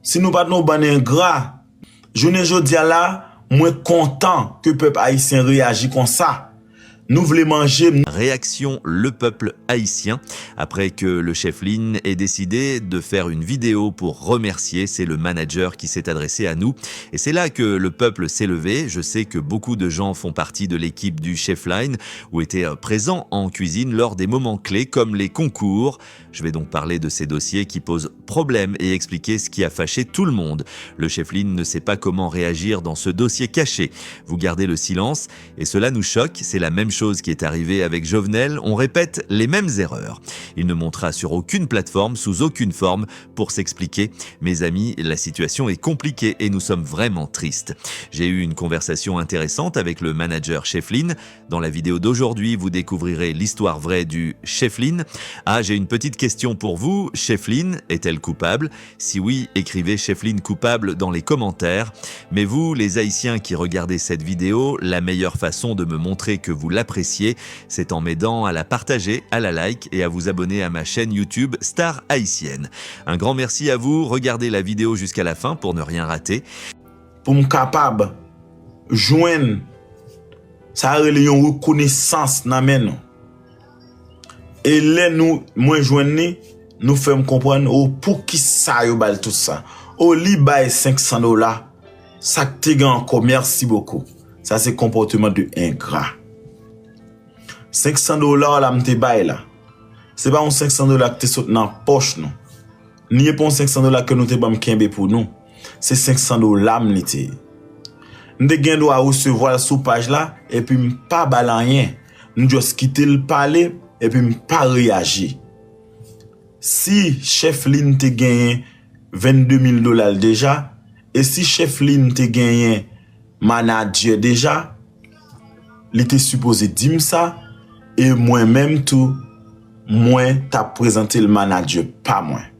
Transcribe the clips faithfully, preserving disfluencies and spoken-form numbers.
Si nou pa t yon bann engra, jounen jodi a la, mwen kontan ke pèp ayisyen reyaji konsa. Nou vle manje m. Réaction le peuple haïtien après que le Chefline ait décidé de faire une vidéo pour remercier, c'est le manager qui s'est adressé à nous et c'est là que le peuple s'est levé. Je sais que beaucoup de gens font partie de l'équipe du Chefline ou étaient euh, présents en cuisine lors des moments clés comme les concours. Je vais donc parler de ces dossiers qui posent problème et expliquer ce qui a fâché tout le monde. Le Chefline ne sait pas comment réagir dans ce dossier caché. Vous gardez le silence et cela nous choque. C'est la même chose qui est arrivée avec Jovenel. On répète les mêmes erreurs. Il ne montera sur aucune plateforme, sous aucune forme, pour s'expliquer. Mes amis, la situation est compliquée et nous sommes vraiment tristes. J'ai eu une conversation intéressante avec le manager Chefline. Dans la vidéo d'aujourd'hui, vous découvrirez l'histoire vraie du Chefline. Ah, j'ai une petite question pour vous. Chefline est-elle coupable ? Si oui, écrivez Chefline coupable dans les commentaires. Mais vous, les Haïtiens qui regardez cette vidéo, la meilleure façon de me montrer que vous l'appréciez, c'est en m'aidant à la partager, à la like et à vous abonner à ma chaîne YouTube Star Haïtienne. Un grand merci à vous, regardez la vidéo jusqu'à la fin pour ne rien rater. Pou m kapab jwenn sa rele yon rekonesans nan men nou. E lè nou mwen jwenn li, nou fè m konprann o poukisa yo ba l tout sa. O li bay senk san dola, sa k te gen ankò, merci beaucoup. Sa se konpòteman de engra. Senk san dola w la m te bay la, se pa yon senk san dola ki te sot nan pòch nou. Ni e pa yon senk san dola ke nou te ban m kenbe pou nou. Se senk san dola m li te ye. M te gen dwa resevwa l sou paj la epi m pa ba l anyen. M just kite l pale epi m pa reyaji. Si Chefline te genyen vennde mil dola l deja, e si Chefline te genyen manadjè deja, li te sipoze di m sa, e mwen menm tou, mwen t ap prezante l manadjè pa mwen.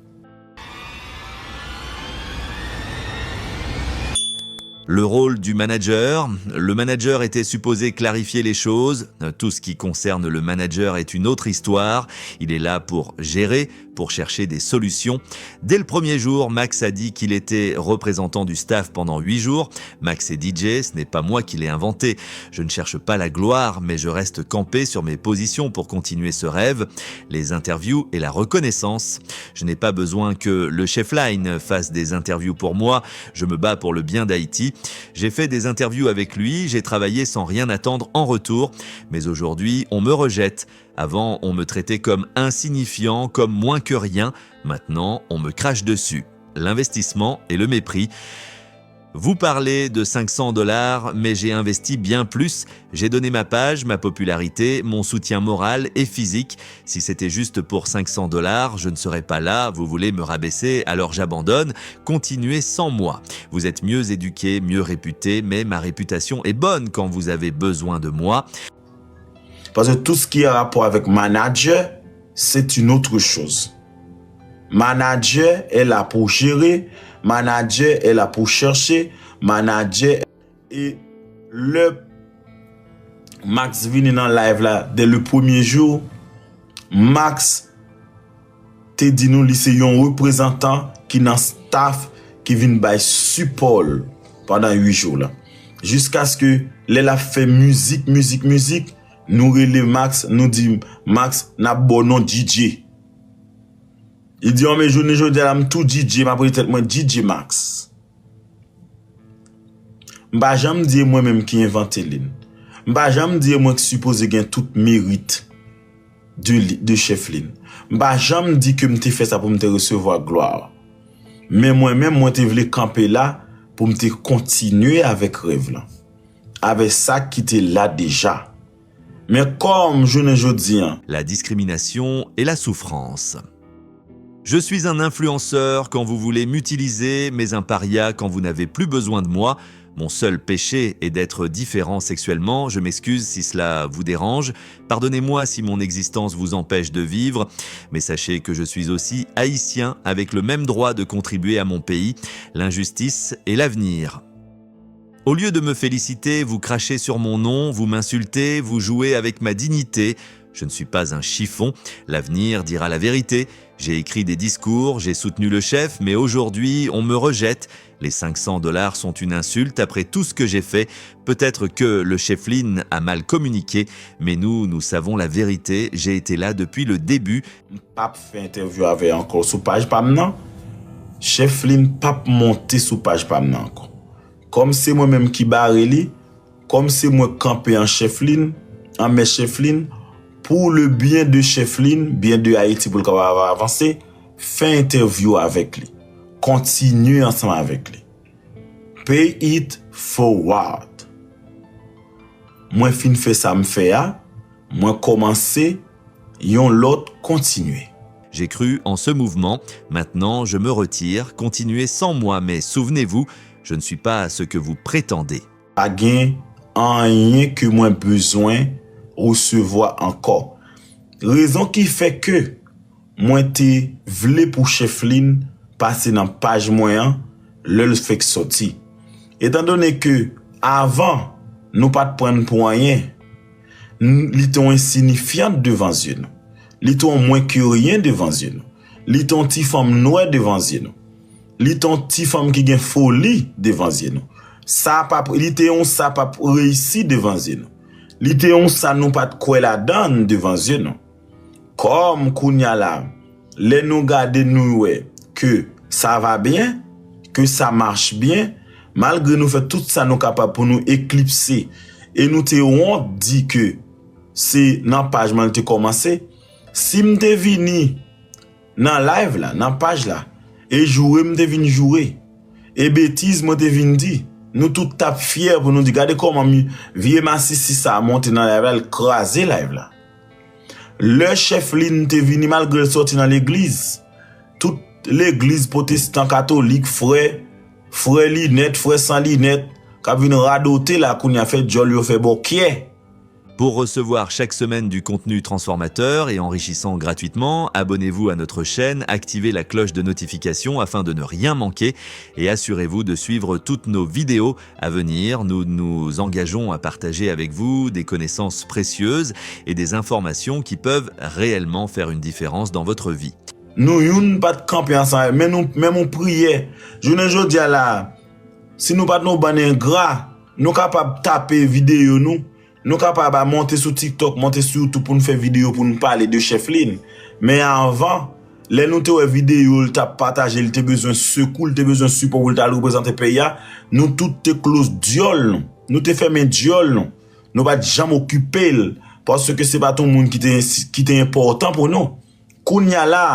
Le rôle du manager. Le manager était supposé clarifier les choses. Tout ce qui concerne le manager est une autre histoire. Il est là pour gérer, pour chercher des solutions. Dès le premier jour, Max a dit qu'il était représentant du staff pendant huit jours. Max est D J, ce n'est pas moi qui l'ai inventé. Je ne cherche pas la gloire, mais je reste campé sur mes positions pour continuer ce rêve, les interviews et la reconnaissance. Je n'ai pas besoin que le Chefline fasse des interviews pour moi. Je me bats pour le bien d'Haïti. J'ai fait des interviews avec lui, j'ai travaillé sans rien attendre en retour. Mais aujourd'hui, on me rejette. Avant, on me traitait comme insignifiant, comme moins que rien. Maintenant, on me crache dessus. L'investissement et le mépris. Vous parlez de cinq cents dollars, mais j'ai investi bien plus. J'ai donné ma page, ma popularité, mon soutien moral et physique. Si c'était juste pour cinq cents dollars, je ne serais pas là. Vous voulez me rabaisser, alors j'abandonne. Continuez sans moi. Vous êtes mieux éduqué, mieux réputé, mais ma réputation est bonne quand vous avez besoin de moi. Paske tout sa ki an rapò avèk manadjè, c'est une autre chose. Manadjè est là pour gérer, manadjè est là pour chercher, manadjè. E lè Max vini nan live la, dès le premier jour, Max te di nou li se yon reprezantan ki nan staff ki vin bay sipò l pandan uit jou la. Jiskaske lè l ap fè mizik, mizik, mizik, nou rele Max, nou di, Max, n ap ba w non D J. Li di, an men jounen jodi a la, m tou D J, m ap rele tèt mwen D J Max. M pa janm di e mwen menm ki envante li. M pa janm di e mwen ki sipoze gen tout merit de, li- de Chefline. M pa janm di ke m te fè sa pou m te resevwa glwa. Men mwen menm, mwen te vle kanpe la pou m te kontinye avèk rèv lan. Avèk sa ki te la deja. Men kòm jounen jodi an, La discrimination et la souffrance. Je suis un influenceur, quand vous voulez m'utiliser, mais un paria quand vous n'avez plus besoin de moi. Mon seul péché est d'être différent sexuellement, je m'excuse si cela vous dérange, pardonnez-moi si mon existence vous empêche de vivre, mais sachez que je suis aussi haïtien avec le même droit de contribuer à mon pays, l'injustice et l'avenir. Au lieu de me féliciter, vous crachez sur mon nom, vous m'insultez, vous jouez avec ma dignité. Je ne suis pas un chiffon. L'avenir dira la vérité. J'ai écrit des discours, j'ai soutenu le chef, mais aujourd'hui, on me rejette. Les cinq cents dollars sont une insulte après tout ce que j'ai fait. Peut-être que le chef Lynn a mal communiqué, mais nous, nous savons la vérité. J'ai été là depuis le début. M p ap fè entèvyou avè ankò sou paj pa m nan. Chef Lynn p ap monte sou paj pa m nan ankò. Kòm se mwen menm ki bare li, kòm se mwen kanpe an chef Lynn, an mè chef Lynn, pour le bien de chef Lynn, bien de Ayiti pou l kapab avanse, fè entèvyou avèk li. Kontinye ansanm avèk li. Pay it forward. Mwen fin fè sa m fè a, mwen kòmanse yon lòt kontinye. J'ai cru en ce mouvement. Maintenant, je me retire. Continuez sans moi, mais souvenez-vous, je ne suis pas ce que vous prétendez. Pa gen anyen ke mwen bezwen resevwa ankò. Rezon ki fè ke mwen te vle pou chef Lynn pase nan paj mwen an lè l fèk sòti. Etandone ke avan nou pa t pran l pou anyen, n- li te yon ensinifyan devan zye nou. Li te yon mwen ke ryen devan zye nou. Li te yon ti fanm nwè devan zye nou. Li te yon ti fanm ki gen foli devan zye nou. Sa p ap, li te yon sa p ap reyisi devan zye nou. Li te yon sa nou pa t kwè ladan devan zye nou. Kòm kounye a la, lè nou gade nou wè ke sa va byen, ke sa mach byen, malgre nou fè tout sa nou kapab pou nou eklipse, e nou te wont di ke se nan paj mwen l te kòmanse, si m te vini nan live la, nan paj la, e joure m te vin joure, e betiz mwen te vin di, nou tout t ap fyè pou nou di, gade kòman mi- vye masisi sa a monte nan live la, l kraze live la. Lè chef Lynn te vini, malgre l sòti nan legliz, tout legliz pwotestan, katolik, frè, frè linèt, frè san linèt, k ap vin radote la kounye a, fè djòl yo fè bòkyè. Pour recevoir chaque semaine du contenu transformateur et enrichissant gratuitement, abonnez-vous à notre chaîne, activez la cloche de notification afin de ne rien manquer et assurez-vous de suivre toutes nos vidéos à venir. Nous nous engageons à partager avec vous des connaissances précieuses et des informations qui peuvent réellement faire une différence dans votre vie. Nou youn pa t kanpe ansanm, men nou, men nou priyè. Jounen jodi a la, si nou pa t yon bann engra, nou kapab tape videyo nou, nou kapab a monte sou TikTok, monte sou YouTube pou n fè videyo pou n pale de chef Lynn. Men avan, lè nou te wè videyo l t ap pataje, l te bezwen sekou, l te bezwen sipò pou l t al reprezante peyi a, nou tout te close dyòl nou. Nou te fèmen dyòl nou. Nou pa t janm okipe l, paske se pa t yon moun ki te ensi- ki te enpòtan pou nou. Kounye a la,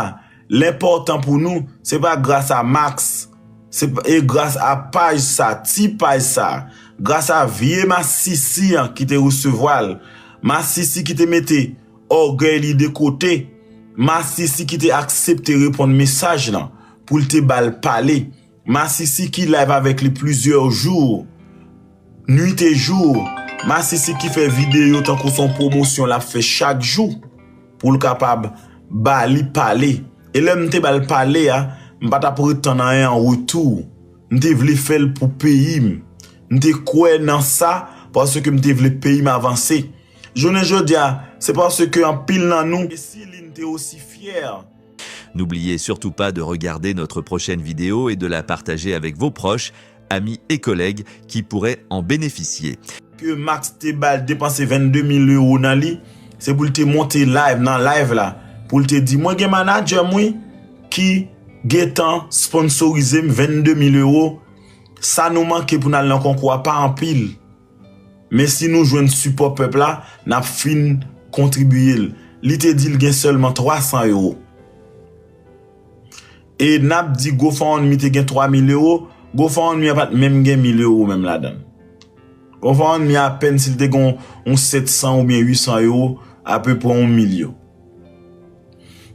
l enpòtan pou nou, se pa gras a Max, se pa- e gras a paj sa, ti paj sa, gras a vye masisi an ki te resevwa l, masisi ki te mete ògèy li de kote, masisi ki te aksepte reponn mesaj lan pou l te ba l pale. Masisi ki live avèk li plizyè jou, nuit e jou. Masisi ki fè videyo tankou se yon pwomosyon l ap fè chak jou pou l kapab ba li pale. E lè m te ba l pale a, m pa t ap ret tann anyen an retou. M te vle fè l pou peyi m. M te kwè nan sa paske m te vle peyi m avanse. Jounen jodi a, se paske anpil nan nou, e si Lynn te osi fyè. N'oubliez surtout pas de regarder notre prochaine vidéo et de la partager avec vos proches, amis et collègues qui pourraient en bénéficier. Ke Max te ba l depanse vennde mil ewo nan li, se pou l te monte live nan live la, pou l te di, mwen gen manadjè m wi, ki gentan sponsorize m vennde mil ewo, sa nou manke pou n al nan konkou a pa anpil. Men si nou jwenn sipò pèp la, n ap fin kontribiye l. Li te di l gen sèlman twa san ewo. E n ap di GoFundMe te gen twa mil ewo, GoFundMe a pa t menm gen mil ewo menm ladan l. GoFundMe a apèn si l te gen yon sèt san oubyen uit san ewo, apeprè yon milyon.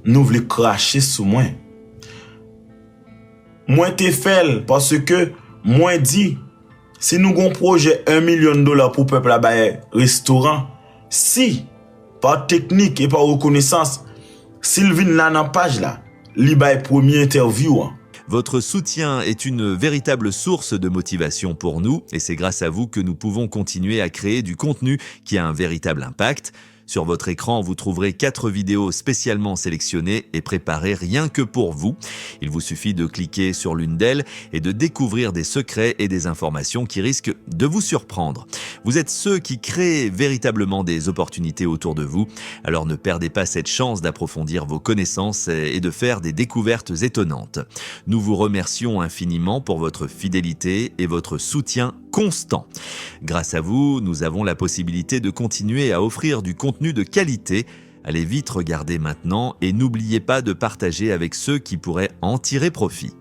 Nou vle krache sou mwen. Mwen te fè l paske mwen di, si nou gon pwojè en milyon dola pou pèp la bay restoran, si, pa teknik e pa rekonesans, si l vin la nan paj la, li bay premye entèvyou an. Votre soutien est une véritable source de motivation pour nous et c'est grâce à vous que nous pouvons continuer à créer du contenu qui a un véritable impact. Sur votre écran, vous trouverez quatre vidéos spécialement sélectionnées et préparées rien que pour vous. Il vous suffit de cliquer sur l'une d'elles et de découvrir des secrets et des informations qui risquent de vous surprendre. Vous êtes ceux qui créent véritablement des opportunités autour de vous, alors ne perdez pas cette chance d'approfondir vos connaissances et de faire des découvertes étonnantes. Nous vous remercions infiniment pour votre fidélité et votre soutien constant. Grâce à vous, nous avons la possibilité de continuer à offrir du contenu de qualité. Allez vite regarder maintenant et n'oubliez pas de partager avec ceux qui pourraient en tirer profit.